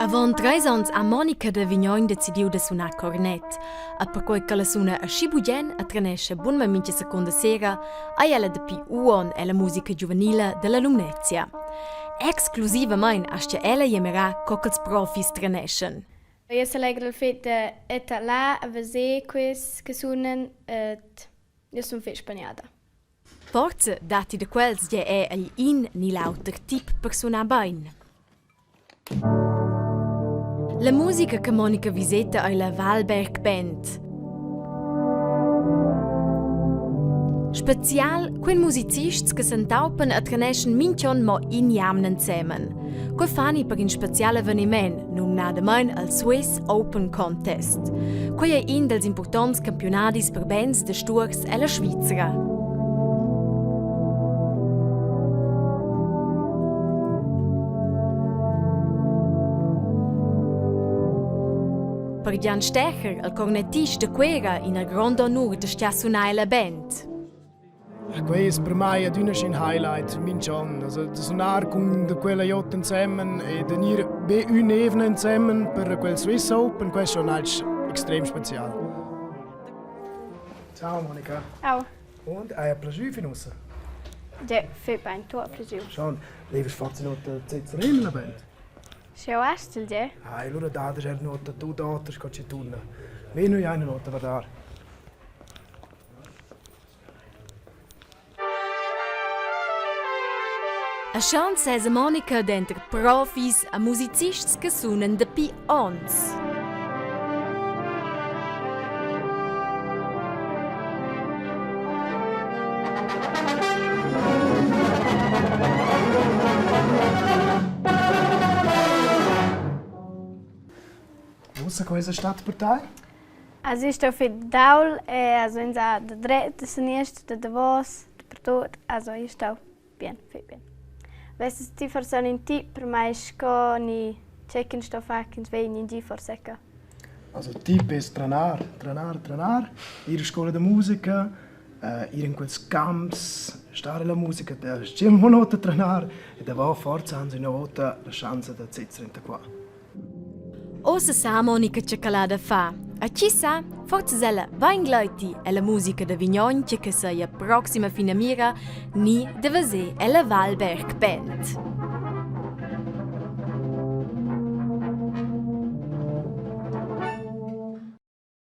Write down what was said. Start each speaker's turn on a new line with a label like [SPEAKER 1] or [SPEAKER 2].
[SPEAKER 1] Avon treis onns ha Monica da Vignogn decidiu da sunar cornet. E perquei ch'ella suna aschi bugen e trenescha bunamain mintga secunda sera, ei ella dapi uonn ella musica giuvenila dalla Lumnezia. Exclusivamein astga ella mirar co ch'ils profis treneschan.
[SPEAKER 2] Io s'allegra il fet da esser là a veser quels che sunan ed io sun fetg spagnada.
[SPEAKER 1] Forsa datti da quels gie era igl in ni l'auter tip per sunar bein. La musica che Monica viseta ei la Valberg Band. Spezial quei musicists che s'entaupan e treneschan mintg'onn mo in jamna ensemen. Quei fani per in special eveniment, numnadamain al Swiss Open Contest. Quei ei in dals impurtonts campiunadis per bands da stuors ella Svizra. Per Gian Stecher, il cornettist da Cuera, ina gronda onur da stiar sunar ella band.
[SPEAKER 3] Quei es per mai adüna ün highlight minch'on. Also da sunar cun da quella jot insemen e da gnir be ün'evna insemen per quel Swiss Open, quest è schon alch extrem special. Ciao Monica.
[SPEAKER 2] Ciao.
[SPEAKER 3] Und hai plagiu fin ussa?
[SPEAKER 2] Ja, fetg bein, tu ha plagiu.
[SPEAKER 3] Schon, levas forse noch da Zezzerin la band?
[SPEAKER 2] Sch'jeu astgel dir.
[SPEAKER 3] Ah, allura dat er nota tut oter sco che tunna. Ve nu eine nota guardar.
[SPEAKER 1] A Schons sesa Monica denter profis e musicists che sunan dapi onns.
[SPEAKER 3] Ussa questa stat per tai?
[SPEAKER 2] Also ich sto fetg daul e also ins ha da dret, da seniester, da davos, dapertut. Also ich sto bien, fetg bien. Vesses ti forsa in tip per mei sco ni tgei ch'ins sto far ch'ins vegn in gi forsa ecco?
[SPEAKER 3] Also tip es trenar, trenar, trenar, ir a scoula da musica, ir in quels camps, star illa musica, schi mo trenar e davo forsa ans üna vota la schanza da sezzer inta qua.
[SPEAKER 1] Ussa sa Monica tge ch'ella ha da far. E tgi sa, forsa ella vain gleiti ella musica da Vignogn che saja proxima finamira ni da veser ella Valberg Band.